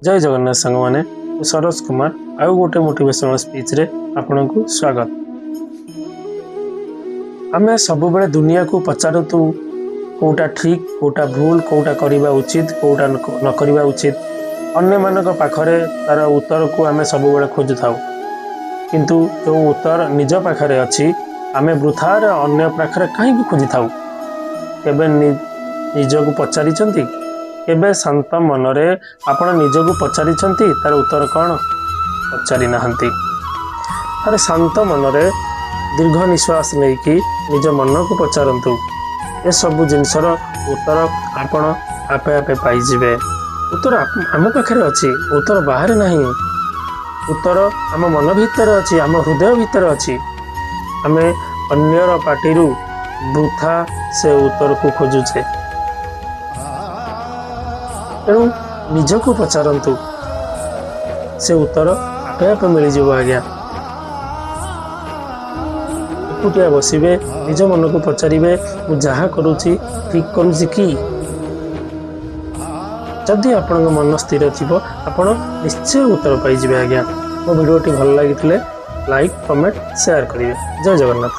ଜୟ ଜଗନ୍ନାଥ ସାଙ୍ଗମାନେ, ମୁଁ ସରୋଜ କୁମାର। ଆଉ ଗୋଟେ ମୋଟିଭେସନାଲ ସ୍ପିଚରେ ଆପଣଙ୍କୁ ସ୍ୱାଗତ। ଆମେ ସବୁବେଳେ ଦୁନିଆକୁ ପଚାରୁଛୁ, କେଉଁଟା ଠିକ୍, କେଉଁଟା ଭୁଲ, କେଉଁଟା କରିବା ଉଚିତ, କେଉଁଟା ନ କରିବା ଉଚିତ। ଅନ୍ୟମାନଙ୍କ ପାଖରେ ତାର ଉତ୍ତରକୁ ଆମେ ସବୁବେଳେ ଖୋଜୁଥାଉ। କିନ୍ତୁ ଯେଉଁ ଉତ୍ତର ନିଜ ପାଖରେ ଅଛି, ଆମେ ବୃଥାରେ ଅନ୍ୟ ପାଖରେ କାହିଁକି ଖୋଜିଥାଉ? କେବେ ନିଜକୁ ପଚାରିଛନ୍ତି? କେବେ ଶାନ୍ତ ମନରେ ଆପଣ ନିଜକୁ ପଚାରିଛନ୍ତି, ତାର ଉତ୍ତର କ'ଣ? ପଚାରି ନାହାନ୍ତି। ଥରେ ଶାନ୍ତ ମନରେ ଦୀର୍ଘ ନିଶ୍ୱାସ ନେଇକି ନିଜ ମନକୁ ପଚାରନ୍ତୁ। ଏସବୁ ଜିନିଷର ଉତ୍ତର ଆପଣ ଆପେ ଆପେ ପାଇଯିବେ। ଉତ୍ତର ଆମ ପାଖରେ ଅଛି, ଉତ୍ତର ବାହାରେ ନାହିଁ। ଉତ୍ତର ଆମ ମନ ଭିତରେ ଅଛି, ଆମ ହୃଦୟ ଭିତରେ ଅଛି। ଆମେ ଅନ୍ୟର ପାଟିରୁ ବୃଥା ସେ ଉତ୍ତରକୁ ଖୋଜୁଛେ। ତେଣୁ ନିଜକୁ ପଚାରନ୍ତୁ, ସେ ଉତ୍ତର ଆପେ ଆପେ ମିଳିଯିବ ଆଜ୍ଞା। ଏକୁଟିଆ ବସିବେ, ନିଜ ମନକୁ ପଚାରିବେ, ମୁଁ ଯାହା କରୁଛି ଠିକ୍ କରୁଛି କି? ଯଦି ଆପଣଙ୍କ ମନ ସ୍ଥିର ଥିବ, ଆପଣ ନିଶ୍ଚୟ ଉତ୍ତର ପାଇଯିବେ ଆଜ୍ଞା। ମୋ ଭିଡ଼ିଓଟି ଭଲ ଲାଗିଥିଲେ ଲାଇକ୍, କମେଣ୍ଟ, ସେୟାର କରିବେ। ଜୟ ଜଗନ୍ନାଥ।